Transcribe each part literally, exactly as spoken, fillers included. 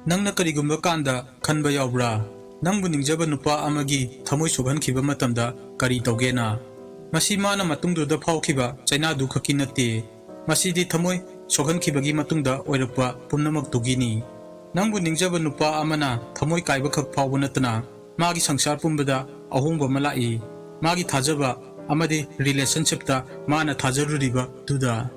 ꯅꯪꯅ ꯀꯔꯤꯒꯨꯝꯕ ꯀꯥꯟꯗ ꯈꯟꯕ ꯌꯥꯎꯕ꯭ꯔꯥ? ꯅꯪꯕꯨ ꯅꯤꯡꯖꯕ ꯅꯨꯄꯥ ꯑꯃꯒꯤ ꯊꯃꯣꯏ ꯁꯣꯛꯍꯟꯈꯤꯕ ꯃꯇꯝꯗ ꯀꯔꯤ ꯇꯧꯒꯦꯅ? ꯃꯁꯤ ꯃꯥꯅ ꯃꯇꯨꯡꯗꯨꯗ ꯐꯥꯎꯈꯤꯕ ꯆꯩꯅꯥꯗꯨ ꯈꯛꯀꯤ ꯅꯠꯇꯦ꯫ ꯃꯁꯤꯗꯤ ꯊꯃꯣꯏ ꯁꯣꯛꯍꯟꯈꯤꯕꯒꯤ ꯃꯇꯨꯡꯗ ꯑꯣꯏꯔꯛꯄ ꯄꯨꯝꯅꯃꯛꯇꯨꯒꯤꯅꯤ꯫ ꯅꯪꯕꯨ ꯅꯤꯡꯖꯕ ꯅꯨꯄꯥ ꯑꯃꯅ ꯊꯃꯣꯏ ꯀꯥꯏꯕ ꯈꯛ ꯐꯥꯎꯕ ꯅꯠꯇꯅ ꯃꯥꯒꯤ ꯁꯪꯁꯥꯔ ꯄꯨꯝꯕꯗ ꯑꯍꯣꯡꯕ ꯑꯃ ꯂꯥꯛꯏ꯫ ꯃꯥꯒꯤ ꯊꯥꯖꯕ ꯑꯃꯗꯤ relationshipꯇ ꯃꯥꯅ ꯊꯥꯖꯔꯨꯔꯤꯕꯗꯨꯗ꯫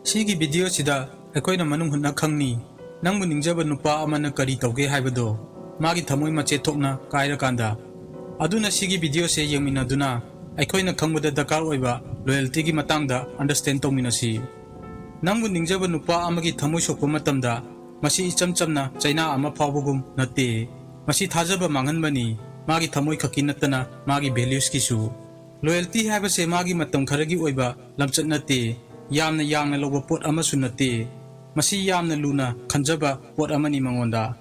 ꯁꯤꯒꯤ videoꯁꯤꯗ ꯑꯩꯈꯣꯏꯅ ꯃꯅꯨꯡ ꯍꯨꯠꯅ ꯈꯪꯅꯤ, ꯅꯪꯕꯨ ꯅꯤꯡꯖꯕ ꯅꯨꯄꯥ ꯑꯃꯅ ꯀꯔꯤ ꯇꯧꯒꯦ ꯍꯥꯏꯕꯗꯣ, ꯃꯥꯒꯤ ꯊꯃꯣꯏ ꯃꯆꯦꯠ ꯊꯣꯛꯅ ꯀꯥꯏꯔꯀꯥꯟꯗ꯫ ꯑꯗꯨꯅ ꯁꯤꯒꯤ videoꯁꯦ ꯌꯦꯡꯃꯤꯟꯅꯗꯨꯅ ꯑꯩꯈꯣꯏꯅ ꯈꯪꯕꯗ ꯗꯔꯀꯥꯔ ꯑꯣꯏꯕ loyaltyꯒꯤ ꯃꯇꯥꯡꯗ understand ꯇꯧꯃꯤꯟꯅꯁꯤ꯫ ꯅꯪꯕꯨ ꯅꯤꯡꯖꯕ ꯅꯨꯄꯥ ꯑꯃꯒꯤ ꯊꯃꯣꯏ ꯁꯣꯛꯄ ꯃꯇꯝꯗ, ꯃꯁꯤ ꯏꯆꯝ ꯆꯝꯅ ꯆꯩꯅꯥ ꯑꯃ ꯐꯥꯎꯕꯒꯨꯝ ꯅꯠꯇꯦ꯫ ꯃꯁꯤ ꯊꯥꯖꯕ ꯃꯥꯡꯍꯟꯕꯅꯤ, ꯃꯥꯒꯤ ꯊꯃꯣꯏ ꯈꯛꯀꯤ ꯅꯠꯇꯅ ꯃꯥꯒꯤ valuesꯀꯤꯁꯨ꯫ Loyalty ꯍꯥꯏꯕꯁꯦ ꯃꯥꯒꯤ ꯃꯇꯝ ꯈꯔꯒꯤ ꯑꯣꯏꯕ ꯂꯝꯆꯠ ꯅꯠꯇꯦ, ꯌꯥꯝꯅ ꯌꯥꯡꯅ ꯂꯧꯕ ꯄꯣꯠ ꯑꯃꯁꯨ ꯅꯠꯇꯦ꯫ ꯃꯁꯤ ꯌꯥꯝꯅ ꯂꯨꯅ ꯈꯟꯖꯕ ꯄꯣꯠ ꯑꯃꯅꯤ ꯃꯉꯣꯟꯗ꯫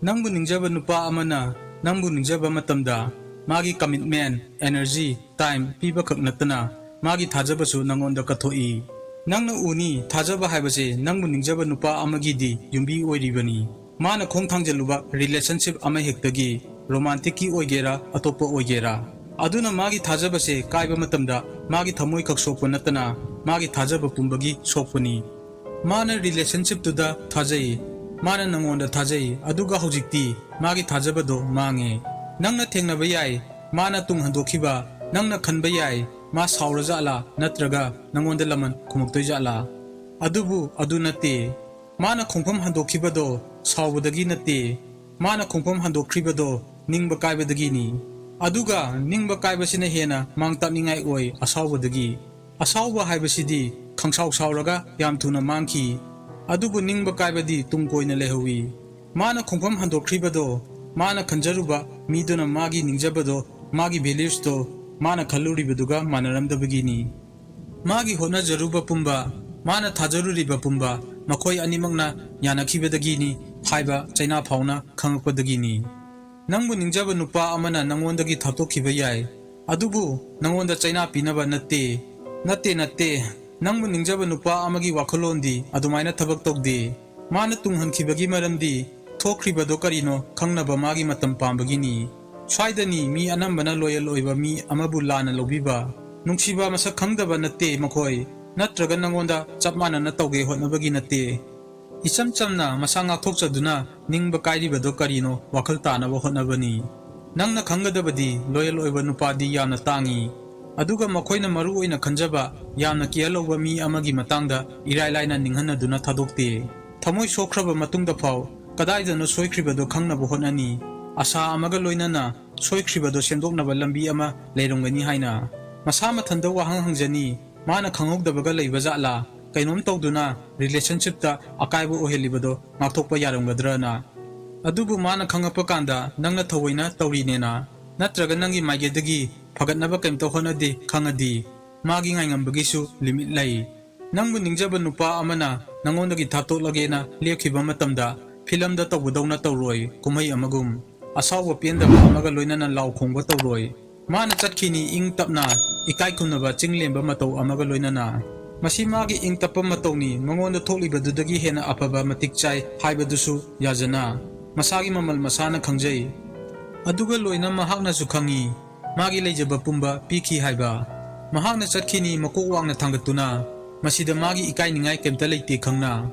ꯅꯪꯕꯨ ꯅꯤꯡꯖꯕ ꯅꯨꯄꯥ ꯑꯃꯅ ꯅꯪꯕꯨ ꯅꯤꯡꯖꯕ ꯃꯇꯝꯗ, ꯃꯥꯒꯤ commitment, energy, time ꯄꯤꯕꯈꯛ ꯅꯠꯇꯅ ꯃꯥꯒꯤ ꯊꯥꯖꯕꯁꯨ ꯅꯉꯣꯟꯗ ꯀꯠꯊꯣꯛꯏ꯫ ꯅꯪꯅ ꯎꯅꯤ, ꯊꯥꯖꯕ ꯍꯥꯏꯕꯁꯦ ꯅꯪꯕꯨ ꯅꯤꯡꯖꯕ ꯅꯨꯄꯥ ꯑꯃꯒꯤꯗꯤ ꯌꯨꯝꯕꯤ ꯑꯣꯏꯔꯤꯕꯅꯤ꯫ ꯃꯥꯅ ꯈꯣꯡ ꯊꯥꯡꯖꯤꯜꯂꯨꯕ relationship ꯑꯃꯍꯦꯛꯇꯒꯤ, romanticꯀꯤ ꯑꯣꯏꯒꯦꯔꯥ, ꯑꯇꯣꯞꯄ ꯑꯣꯏꯒꯦꯔꯥ, ꯑꯗꯨꯅ ꯃꯥꯒꯤ ꯊꯥꯖꯕꯁꯦ ꯀꯥꯏꯕ ꯃꯇꯝꯗ ꯃꯥꯒꯤ ꯊꯃꯣꯏ ꯈꯛ ꯁꯣꯛꯄ ꯅꯠꯇꯅ ꯃꯥꯒꯤ ꯊꯥꯖꯕ ꯄꯨꯝꯕꯒꯤ ꯁꯣꯛꯄꯅꯤ꯫ ꯃꯥꯅ relationshipꯇꯨꯗ ꯊꯥꯖꯩ, ꯃꯥꯅ ꯅꯉꯣꯟꯗ ꯊꯥꯖꯩ, ꯑꯗꯨꯒ ꯍꯧꯖꯤꯛꯇꯤ ꯃꯥꯒꯤ ꯊꯥꯖꯕꯗꯣ ꯃꯥꯡꯉꯦ꯫ ꯅꯪꯅ ꯊꯦꯡꯅꯕ ꯌꯥꯏ, ꯃꯥꯅ ꯇꯨꯡ ꯍꯟꯗꯣꯛꯈꯤꯕ, ꯅꯪꯅ ꯈꯟꯕ ꯌꯥꯏ, ꯃꯥ ꯁꯥꯎꯔꯖꯥꯠꯂꯥ ꯅꯠꯇ꯭ꯔꯒ ꯅꯉꯣꯟꯗ ꯂꯃꯟ ꯈꯨꯝꯃꯛꯇꯣꯏꯖꯥꯠꯂꯥ? ꯑꯗꯨꯕꯨ ꯑꯗꯨ ꯅꯠꯇꯦ꯫ ꯃꯥꯅ ꯈꯣꯡꯐꯝ ꯍꯟꯗꯣꯛꯈꯤꯕꯗꯣ ꯁꯥꯎꯕꯗꯒꯤ ꯅꯠꯇꯦ, ꯃꯥꯅ ꯈꯣꯡꯐꯝ ꯍꯟꯗꯣꯛꯈ꯭ꯔꯤꯕꯗꯣ ꯅꯤꯡꯕ ꯀꯥꯏꯕꯗꯒꯤꯅꯤ꯫ ꯑꯗꯨꯒ ꯅꯤꯡꯕ ꯀꯥꯏꯕꯁꯤꯅ ꯍꯦꯟꯅ ꯃꯥꯡ ꯇꯥꯛꯅꯤꯡꯉꯥꯏ ꯑꯣꯏ ꯑꯁꯥꯎꯕꯗꯒꯤ꯫ ꯑꯁꯥꯎꯕ ꯍꯥꯏꯕꯁꯤꯗꯤ ꯈꯪꯁꯥꯎ ꯁꯥꯎꯔꯒ ꯌꯥꯝ ꯊꯨꯅ ꯃꯥꯡꯈꯤ, ꯑꯗꯨꯕꯨ ꯅꯤꯡꯕ ꯀꯥꯏꯕꯗꯤ ꯇꯨꯡ ꯀꯣꯏꯅ ꯂꯩꯍꯧꯏ꯫ ꯃꯥꯅ ꯈꯣꯡꯐꯝ ꯍꯟꯗꯣꯛꯈ꯭ꯔꯤꯕꯗꯣ, ꯃꯥꯅ ꯈꯟꯖꯔꯨꯕ ꯃꯤꯗꯨꯅ ꯃꯥꯒꯤ ꯅꯤꯡꯖꯕꯗꯣ, ꯃꯥꯒꯤ valuesꯇꯣ ꯃꯥꯅ ꯈꯜꯂꯨꯔꯤꯕꯗꯨꯒ ꯃꯥꯟꯅꯔꯝꯗꯕꯒꯤꯅꯤ꯫ ꯃꯥꯒꯤ ꯍꯣꯠꯅꯖꯔꯨꯕ ꯄꯨꯝꯕ, ꯃꯥꯅ ꯊꯥꯖꯔꯨꯔꯤꯕ ꯄꯨꯝꯕ, ꯃꯈꯣꯏ ꯑꯅꯤꯃꯛꯅ ꯌꯥꯅꯈꯤꯕꯗꯒꯤꯅꯤ ꯍꯥꯏꯕ ꯆꯩꯅꯥ ꯐꯥꯎꯅ ꯈꯪꯉꯛꯄꯗꯒꯤꯅꯤ꯫ ꯅꯪꯕꯨ ꯅꯤꯡꯖꯕ ꯅꯨꯄꯥ ꯑꯃꯅ ꯅꯉꯣꯟꯗꯒꯤ ꯊꯥꯞꯇꯣꯛꯈꯤꯕ ꯌꯥꯏ, ꯑꯗꯨꯕꯨ ꯅꯉꯣꯟꯗ ꯆꯩꯅꯥ ꯄꯤꯅꯕ ꯅꯠꯇꯦ꯫ ꯅꯠꯇꯦ, ꯅꯠꯇꯦ꯫ ꯅꯪꯕꯨ ꯅꯤꯡꯖꯕ ꯅꯨꯄꯥ ꯑꯃꯒꯤ ꯋꯥꯈꯜꯂꯣꯟꯗꯤ ꯑꯗꯨꯃꯥꯏꯅ ꯊꯕꯛ ꯇꯧꯗꯦ꯫ ꯃꯥꯅ ꯇꯨꯡꯍꯟꯈꯤꯕꯒꯤ ꯃꯔꯝꯗꯤ ꯊꯣꯛꯈ꯭ꯔꯤꯕꯗꯣ ꯀꯔꯤꯅꯣ ꯈꯪꯅꯕ ꯃꯥꯒꯤ ꯃꯇꯝ ꯄꯥꯝꯕꯒꯤꯅꯤ꯫ ꯁ꯭ꯋꯥꯏꯗꯅꯤ ꯃꯤ ꯑꯅꯝꯕꯅ loyal ꯑꯣꯏꯕ ꯃꯤ ꯑꯃꯕꯨ ꯂꯥꯟꯅ ꯂꯧꯕꯤꯕ꯫ ꯅꯨꯡꯁꯤꯕ ꯃꯁꯛ ꯈꯪꯗꯕ ꯅꯠꯇꯦ ꯃꯈꯣꯏ, ꯅꯠꯇ꯭ꯔꯒ ꯅꯉꯣꯟꯗ ꯆꯞ ꯃꯥꯟꯅꯅ ꯇꯧꯒꯦ ꯍꯣꯠꯅꯕꯒꯤ ꯅꯠꯇꯦ꯫ ꯏꯆꯝ ꯆꯝꯅ ꯃꯁꯥ ꯉꯥꯛꯊꯣꯛꯆꯗꯨꯅ ꯅꯤꯡꯕ ꯀꯥꯏꯔꯤꯕꯗꯣ ꯀꯔꯤꯅꯣ ꯋꯥꯈꯜ ꯇꯥꯅꯕ ꯍꯣꯠꯅꯕꯅꯤ꯫ ꯅꯪꯅ ꯈꯪꯒꯗꯕꯗꯤ loyal ꯑꯣꯏꯕ ꯅꯨꯄꯥꯗꯤ ꯌꯥꯝꯅ ꯇꯥꯡꯏ, ꯑꯗꯨꯒ ꯃꯈꯣꯏꯅ ꯃꯔꯨ ꯑꯣꯏꯅ ꯈꯟꯖꯕ ꯌꯥꯝꯅ care ꯂꯧꯕ ꯃꯤ ꯑꯃꯒꯤ ꯃꯇꯥꯡꯗ ꯏꯔꯥꯏ ꯂꯥꯏꯅ ꯅꯤꯡꯍꯟꯅꯗꯨꯅ ꯊꯥꯗꯣꯛꯇꯦ꯫ ꯊꯃꯣꯏ ꯁꯣꯛꯈ꯭ꯔꯕ ꯃꯇꯨꯡꯗ ꯐꯥꯎ ꯀꯗꯥꯏꯗꯅꯣ ꯁꯣꯏꯈ꯭ꯔꯤꯕꯗꯣ ꯈꯪꯅꯕ ꯍꯣꯠꯅꯅꯤ꯫ ꯑꯁꯥ ꯑꯃꯒ ꯂꯣꯏꯅꯅ ꯁꯣꯏꯈ꯭ꯔꯤꯕꯗꯣ ꯁꯦꯝꯗꯣꯛꯅꯕ ꯂꯝꯕꯤ ꯑꯃ ꯂꯩꯔꯝꯒꯅꯤ ꯍꯥꯏꯅ꯫ ꯃꯁꯥ ꯃꯊꯟꯇ ꯋꯥꯍꯪ ꯍꯪꯖꯅꯤ, ꯃꯥꯅ ꯈꯪꯍꯧꯗꯕꯒ ꯂꯩꯕ ꯖꯥꯠꯂꯥ? ꯀꯩꯅꯣꯝ ꯇꯧꯗꯨꯅ relationshipꯇ ꯑꯀꯥꯏꯕ ꯑꯣꯏꯍꯜꯂꯤꯕꯗꯣ ꯉꯥꯛꯊꯣꯛꯄ ꯌꯥꯔꯝꯒꯗ꯭ꯔꯅ꯫ ꯑꯗꯨꯕꯨ ꯃꯥꯅ ꯈꯪꯉꯛꯄ ꯀꯥꯟꯗ ꯅꯪꯅ ꯊꯑꯣꯏꯅ ꯇꯧꯔꯤꯅꯦꯅ, ꯅꯠꯇ꯭ꯔꯒ ꯅꯪꯒꯤ ꯃꯥꯏꯀꯩꯗꯒꯤ ꯐꯒꯠꯅꯕ ꯀꯩꯝꯇ ꯍꯣꯠꯅꯗꯦ ꯈꯪꯉꯗꯤ, ꯃꯥꯒꯤ ꯉꯥꯏꯉꯝꯕꯒꯤꯁꯨ limit ꯂꯩ꯫ ꯅꯪꯕꯨ ꯅꯤꯡꯖꯕ ꯅꯨꯄꯥ ꯑꯃꯅ ꯅꯉꯣꯟꯗꯒꯤ ꯊꯥꯞꯇꯣꯛꯂꯒꯦꯅ ꯂꯦꯞꯈꯤꯕ ꯃꯇꯝꯗ ꯐꯤꯂꯝꯗ ꯇꯧꯕꯗꯧꯅ ꯇꯧꯔꯣꯏ, ꯀꯨꯝꯍꯩ ꯑꯃꯒꯨꯝ꯫ ꯑꯁꯥꯎꯕ ꯄꯦꯟꯗꯕ ꯑꯃꯒ ꯂꯣꯏꯅꯅ ꯂꯥꯎ ꯈꯣꯡꯕ ꯇꯧꯔꯣꯏ꯫ ꯃꯥꯅ ꯆꯠꯈꯤꯅꯤ ꯏꯪ ꯇꯞꯅ, ꯏꯀꯥꯏ ꯈꯨꯝꯅꯕ ꯆꯤꯡ ꯂꯦꯝꯕ ꯃꯇꯧ ꯑꯃꯒ ꯂꯣꯏꯅꯅ꯫ ꯃꯁꯤ ꯃꯥꯒꯤ ꯏꯪ ꯇꯞꯄ ꯃꯇꯧꯅꯤ, ꯃꯉꯣꯟꯗ ꯊꯣꯛꯂꯤꯕꯗꯨꯗꯒꯤ ꯍꯦꯟꯅ ꯑꯐꯕ ꯃꯇꯤꯛ ꯆꯥꯏ ꯍꯥꯏꯕꯗꯨꯁꯨ ꯌꯥꯖꯅ꯫ ꯃꯁꯥꯒꯤ ꯃꯃꯜ ꯃꯁꯥꯅ ꯈꯪꯖꯩ꯫ ꯑꯗꯨꯒ ꯂꯣꯏꯅ ꯃꯍꯥꯛꯅꯁꯨ ꯈꯪꯏ, ꯃꯥꯒꯤ ꯂꯩꯖꯕ ꯄꯨꯝꯕ ꯄꯤꯈꯤ ꯍꯥꯏꯕ꯫ ꯃꯍꯥꯛꯅ ꯆꯠꯈꯤꯅꯤ ꯃꯀꯣꯛ ꯋꯥꯡꯅ ꯊꯥꯡꯒꯠꯇꯨꯅ, ꯃꯁꯤꯗ ꯃꯥꯒꯤ ꯏꯀꯥꯏꯅꯤꯡꯉꯥꯏ ꯀꯩꯝꯇ ꯂꯩꯇꯦ ꯈꯪꯅ꯫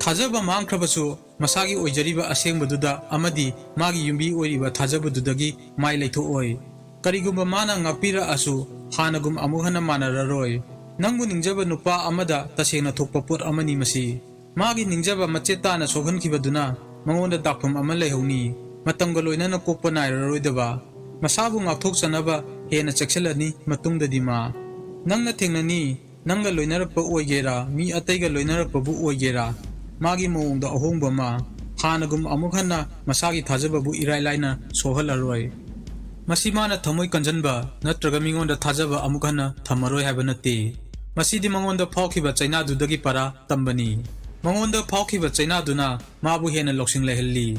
ꯊꯥꯖꯕ ꯃꯥꯡꯈ꯭ꯔꯕꯁꯨ ꯃꯁꯥꯒꯤ ꯑꯣꯏꯖꯔꯤꯕ ꯑꯁꯦꯡꯕꯗꯨꯗ ꯑꯃꯗꯤ ꯃꯥꯒꯤ ꯌꯨꯝꯕꯤ ꯑꯣꯏꯔꯤꯕ ꯊꯥꯖꯕꯗꯨꯗꯒꯤ ꯃꯥꯏ ꯂꯩꯊꯣꯛꯑꯣꯏ꯫ ꯀꯔꯤꯒꯨꯝꯕ ꯃꯥꯅ ꯉꯥꯛꯄꯤꯔꯛꯑꯁꯨ ꯍꯥꯟꯅꯒꯨꯝ ꯑꯃꯨꯛ ꯍꯟꯅ ꯃꯥꯟꯅꯔꯔꯣꯏ꯫ ꯅꯪꯕꯨ ꯅꯤꯡꯖꯕ ꯅꯨꯄꯥ ꯑꯃꯗ ꯇꯁꯦꯡꯅ ꯊꯣꯛꯄ ꯄꯣꯠ ꯑꯃꯅꯤ ꯃꯁꯤ꯫ ꯃꯥꯒꯤ ꯅꯤꯡꯖꯕ ꯃꯆꯦꯠ ꯇꯥꯅ ꯁꯣꯛꯍꯟꯈꯤꯕꯗꯨꯅ ꯃꯉꯣꯟꯗ ꯗꯥꯛꯐꯝ ꯑꯃ ꯂꯩꯍꯧꯅꯤ, ꯃꯇꯝꯒ ꯂꯣꯏꯅꯅ ꯀꯣꯛꯄ ꯅꯥꯏꯔꯔꯣꯏꯗꯕ꯫ ꯃꯁꯥꯕꯨ ꯉꯥꯛꯊꯣꯛꯆꯅꯕ ꯍꯦꯟꯅ ꯆꯦꯛꯁꯤꯜꯂꯅꯤ ꯃꯇꯨꯡꯗꯗꯤ ꯃꯥ꯫ ꯅꯪꯅ ꯊꯦꯡꯅꯅꯤ, ꯅꯪꯒ ꯂꯣꯏꯅꯔꯛꯄ ꯑꯣꯏꯒꯦꯔꯥ, ꯃꯤ ꯑꯇꯩꯒ ꯂꯣꯏꯅꯔꯛꯄꯕꯨ ꯑꯣꯏꯒꯦꯔꯥ, ꯃꯥꯒꯤ ꯃꯑꯣꯡꯗ ꯑꯍꯣꯡꯕ ꯑꯃ, ꯍꯥꯟꯅꯒꯨꯝ ꯑꯃꯨꯛ ꯍꯟꯅ ꯃꯁꯥꯒꯤ ꯊꯥꯖꯕꯕꯨ ꯏꯔꯥꯏ ꯂꯥꯏꯅ ꯁꯣꯛꯍꯜꯂꯔꯣꯏ꯫ ꯃꯁꯤ ꯃꯥꯅ ꯊꯃꯣꯏ ꯀꯟꯖꯟꯕ ꯅꯠꯇ꯭ꯔꯒ ꯃꯤꯉꯣꯟꯗ ꯊꯥꯖꯕ ꯑꯃꯨꯛ ꯍꯟꯅ ꯊꯝꯃꯔꯣꯏ ꯍꯥꯏꯕ ꯅꯠꯇꯦ꯫ ꯃꯁꯤꯗꯤ ꯃꯉꯣꯟꯗ ꯐꯥꯎꯈꯤꯕ ꯆꯩꯅꯥꯗꯨꯗꯒꯤ ꯄꯔꯥ ꯇꯝꯕꯅꯤ꯫ ꯃꯉꯣꯟꯗ ꯐꯥꯎꯈꯤꯕ ꯆꯩꯅꯥꯗꯨꯅ ꯃꯥꯕꯨ ꯍꯦꯟꯅ ꯂꯧꯁꯤꯡ ꯂꯩꯍꯜꯂꯤ꯫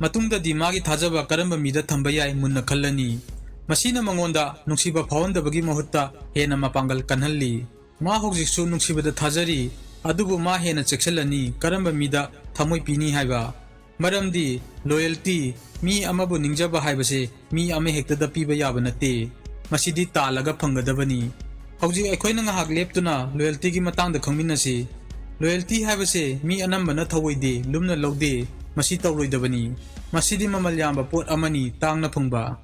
ꯃꯇꯨꯡꯗꯗꯤ ꯃꯥꯒꯤ ꯊꯥꯖꯕ ꯀꯔꯝꯕ ꯃꯤꯗ ꯊꯝꯕ ꯌꯥꯏ ꯃꯨꯟꯅ ꯈꯜꯂꯅꯤ꯫ ꯃꯁꯤꯅ ꯃꯉꯣꯟꯗ ꯅꯨꯡꯁꯤꯕ ꯐꯥꯎꯍꯟꯗꯕꯒꯤ ꯃꯍꯨꯠꯇ ꯍꯦꯟꯅ ꯃꯄꯥꯡꯒꯜ ꯀꯟꯍꯜꯂꯤ꯫ ꯃꯥ ꯍꯧꯖꯤꯛꯁꯨ ꯅꯨꯡꯁꯤꯕꯗ ꯊꯥꯖꯔꯤ, ꯑꯗꯨꯕꯨ ꯃꯥ ꯍꯦꯟꯅ ꯆꯦꯛꯁꯤꯜꯂꯅꯤ ꯀꯔꯝꯕ ꯃꯤꯗ ꯊꯃꯣꯏ ꯄꯤꯅꯤ ꯍꯥꯏꯕ꯫ ꯃꯔꯝꯗꯤ loyalty, ꯃꯤ ꯑꯃꯕꯨ ꯅꯤꯡꯖꯕ ꯍꯥꯏꯕꯁꯦ ꯃꯤ ꯑꯃꯍꯦꯛꯇꯗ ꯄꯤꯕ ꯌꯥꯕ ꯅꯠꯇꯦ꯫ ꯃꯁꯤꯗꯤ ꯇꯥꯜꯂꯒ ꯐꯪꯒꯗꯕꯅꯤ꯫ ꯍꯧꯖꯤꯛ ꯑꯩꯈꯣꯏꯅ ꯉꯥꯏꯍꯥꯛ ꯂꯦꯞꯇꯨꯅ loyaltyꯒꯤ ꯃꯇꯥꯡꯗ ꯈꯪꯃꯤꯟꯅꯁꯤ꯫ Loyalty ꯍꯥꯏꯕꯁꯦ ꯃꯤ ꯑꯅꯝꯕꯅ ꯊꯧꯑꯣꯏꯗꯦ, ꯂꯨꯝꯅ ꯂꯧꯗꯦ꯫ ꯃꯁꯤ ꯇꯧꯔꯣꯏꯗꯕꯅꯤ꯫ ꯃꯁꯤꯗꯤ ꯃꯃꯜ ꯌꯥꯝꯕ ꯄꯣꯠ ꯑꯃꯅꯤ, ꯇꯥꯡꯅ ꯐꯪꯕ꯫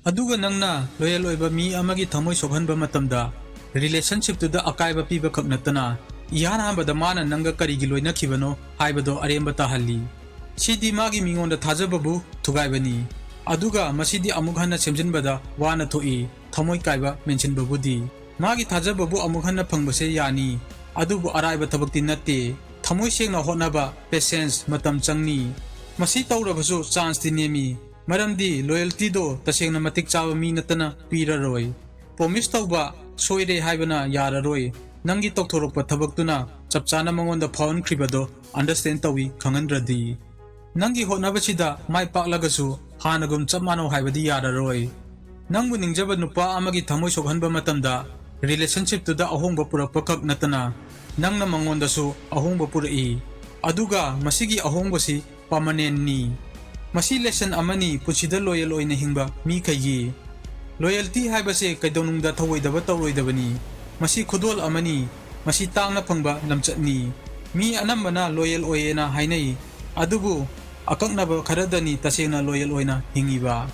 ꯑꯗꯨꯒ ꯅꯪꯅ loyal ꯑꯣꯏꯕ ꯃꯤ ꯑꯃꯒꯤ ꯊꯃꯣꯏ ꯁꯣꯛꯍꯟꯕ ꯃꯇꯝꯗ, relationshipꯇꯨꯗ ꯑꯀꯥꯏꯕ ꯄꯤꯕ ꯈꯛ ꯅꯠꯇꯅ, ꯏꯍꯥꯟ ꯍꯥꯟꯕꯗ ꯃꯥꯅ ꯅꯪꯒ ꯀꯔꯤꯒꯤ ꯂꯣꯏꯅꯈꯤꯕꯅꯣ ꯍꯥꯏꯕꯗꯣ ꯑꯔꯦꯝꯕ ꯇꯥꯍꯜꯂꯤ꯫ ꯁꯤꯗꯤ ꯃꯥꯒꯤ ꯃꯤꯉꯣꯟꯗ ꯊꯥꯖꯕꯕꯨ ꯊꯨꯒꯥꯏꯕꯅꯤ꯫ ꯑꯗꯨꯒ ꯃꯁꯤꯗꯤ ꯑꯃꯨꯛ ꯍꯟꯅ ꯁꯦꯝꯖꯤꯟꯕꯗ ꯋꯥꯅ ꯊꯣꯛꯏ, ꯊꯃꯣꯏ ꯀꯥꯏꯕ ꯃꯦꯟꯁꯤꯟꯕꯕꯨꯗꯤ꯫ ꯃꯥꯒꯤ ꯊꯥꯖꯕꯕꯨ ꯑꯃꯨꯛ ꯍꯟꯅ ꯐꯪꯕꯁꯦ ꯌꯥꯅꯤ, ꯑꯗꯨꯕꯨ ꯑꯔꯥꯏꯕ ꯊꯕꯛꯇꯤ ꯅꯠꯇꯦ꯫ ꯊꯃꯣꯏ ꯁꯦꯡꯅ ꯍꯣꯠꯅꯕ, patience, ꯃꯇꯝ ꯆꯪꯅꯤ꯫ ꯃꯁꯤ ꯇꯧꯔꯕꯁꯨ chanceꯇꯤ ꯅꯦꯝꯃꯤ, ꯃꯔꯝꯗꯤ loyaltyꯗꯣ ꯇꯁꯦꯡꯅ ꯃꯇꯤꯛ ꯆꯥꯕ ꯃꯤ ꯅꯠꯇꯅ ꯄꯤꯔꯔꯣꯏ꯫ Promise ꯇꯧꯕ ꯁꯣꯏꯔꯦ ꯍꯥꯏꯕꯅ ꯌꯥꯔꯔꯣꯏ꯫ ꯅꯪꯒꯤ ꯇꯧꯊꯣꯔꯛꯄ ꯊꯕꯛꯇꯨꯅ ꯆꯞ ꯆꯥꯅ ꯃꯉꯣꯟꯗ ꯐꯥꯎꯍꯟꯈ꯭ꯔꯤꯕꯗꯣ understand ꯇꯧꯏ ꯈꯪꯍꯟꯗ꯭ꯔꯗꯤ꯫ ꯅꯪꯒꯤ ꯍꯣꯠꯅꯕꯁꯤꯗ ꯃꯥꯏ ꯄꯥꯛꯂꯒꯁꯨ ꯍꯥꯟꯅꯒꯨꯝ ꯆꯞ ꯃꯥꯟꯅꯧ ꯍꯥꯏꯕꯗꯤ ꯌꯥꯔꯔꯣꯏ꯫ ꯅꯪꯕꯨ ꯅꯤꯡꯖꯕ ꯅꯨꯄꯥ ꯑꯃꯒꯤ ꯊꯃꯣꯏ ꯁꯣꯛꯍꯟꯕ ꯃꯇꯝꯗ relationshipꯇꯨꯗ ꯑꯍꯣꯡꯕ ꯄꯨꯔꯛꯄ ꯈꯛ ꯅꯠꯇꯅ ꯅꯪꯅ ꯃꯉꯣꯟꯗꯁꯨ ꯑꯍꯣꯡꯕ ꯄꯨꯔꯛꯏ꯫ ꯑꯗꯨꯒ ꯃꯁꯤꯒꯤ ꯑꯍꯣꯡꯕꯁꯤ permanentꯅꯤ꯫ ꯃꯁꯤ lesson ꯑꯃꯅꯤ ꯄꯨꯟꯁꯤꯗ loyal ꯑꯣꯏꯅ ꯍꯤꯡꯕ ꯃꯤꯈꯩꯒꯤ꯫ Loyalty ꯍꯥꯏꯕꯁꯦ ꯀꯩꯗꯧꯅꯨꯡꯗ ꯊꯧꯑꯣꯏꯗꯕ ꯇꯧꯔꯣꯏꯗꯕꯅꯤ꯫ ꯃꯁꯤ ꯈꯨꯗꯣꯜ ꯑꯃꯅꯤ꯫ ꯃꯁꯤ ꯇꯥꯡꯅ ꯐꯪꯕ ꯂꯝꯆꯠꯅꯤ꯫ ꯃꯤ ꯑꯅꯝꯕꯅ loyal ꯑꯣꯏꯌꯦꯅ ꯍꯥꯏꯅꯩ, ꯑꯗꯨꯕꯨ ꯑꯀꯛꯅꯕ ꯈꯔꯗꯅꯤ ꯇꯁꯦꯡꯅ loyal ꯑꯣꯏꯅ ꯍꯤꯡꯉꯤꯕ꯫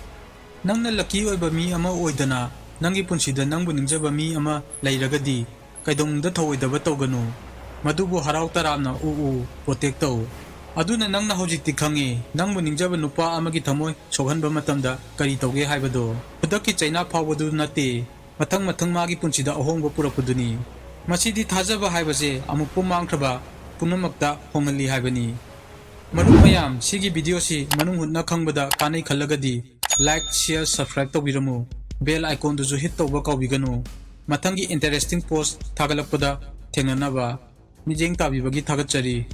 ꯅꯪꯅ lucky ꯑꯣꯏꯕ ꯃꯤ ꯑꯃ ꯑꯣꯏꯗꯅ ꯅꯪꯒꯤ ꯄꯨꯟꯁꯤꯗ ꯅꯪꯕꯨ ꯅꯤꯡꯖꯕ ꯃꯤ ꯑꯃ ꯂꯩꯔꯒꯗꯤ ꯀꯩꯗꯧꯅꯨꯡꯗ ꯊꯧꯑꯣꯏꯗꯕ ꯇꯧꯒꯅꯨ꯫ ꯃꯗꯨꯕꯨ ꯍꯔꯥꯎ ꯇꯔꯥꯝꯅ ꯎ ꯎ, protect ꯇꯧ꯫ ꯑꯗꯨꯅ ꯅꯪꯅ ꯍꯧꯖꯤꯛꯇꯤ ꯈꯪꯉꯦ, ꯅꯪꯕꯨ ꯅꯤꯡꯖꯕ ꯅꯨꯄꯥ ꯑꯃꯒꯤ ꯊꯃꯣꯏ ꯁꯣꯛꯍꯟꯕ ꯃꯇꯝꯗ ꯀꯔꯤ ꯇꯧꯒꯦ ꯍꯥꯏꯕꯗꯣ꯫ ꯈꯨꯗꯛꯀꯤ ꯆꯩꯅꯥ ꯐꯥꯎꯕꯗꯨ ꯅꯠꯇꯦ, ꯃꯊꯪ ꯃꯊꯪ ꯃꯥꯒꯤ ꯄꯨꯟꯁꯤꯗ ꯑꯍꯣꯡꯕ ꯄꯨꯔꯛꯄꯗꯨꯅꯤ꯫ ꯃꯁꯤꯗꯤ ꯊꯥꯖꯕ ꯍꯥꯏꯕꯁꯦ ꯑꯃꯨꯛꯄꯨ ꯃꯥꯡꯈ꯭ꯔꯕ ꯄꯨꯝꯅꯃꯛꯇ ꯍꯣꯡꯍꯜꯂꯤ ꯍꯥꯏꯕꯅꯤ꯫ ꯃꯔꯨꯞ ꯃꯌꯥꯝ, ꯁꯤꯒꯤ videoꯁꯤ ꯃꯅꯨꯡ ꯍꯨꯠꯅ ꯈꯪꯕꯗ ꯀꯥꯟꯅꯩ ꯈꯜꯂꯒꯗꯤ like, share, subscribe ꯇꯧꯕꯤꯔꯝꯃꯨ꯫ Bell iconꯗꯨꯁꯨ hit ꯇꯧꯕ ꯀꯥꯎꯕꯤꯒꯅꯨ꯫ ꯃꯊꯪꯒꯤ interesting post ꯊꯥꯒꯠꯂꯛꯄꯗ ꯊꯦꯡꯅꯅꯕ꯫ ꯃꯤꯠꯌꯦꯡ ꯇꯥꯕꯤꯕꯒꯤ ꯊꯥꯒꯠꯆꯔꯤ꯫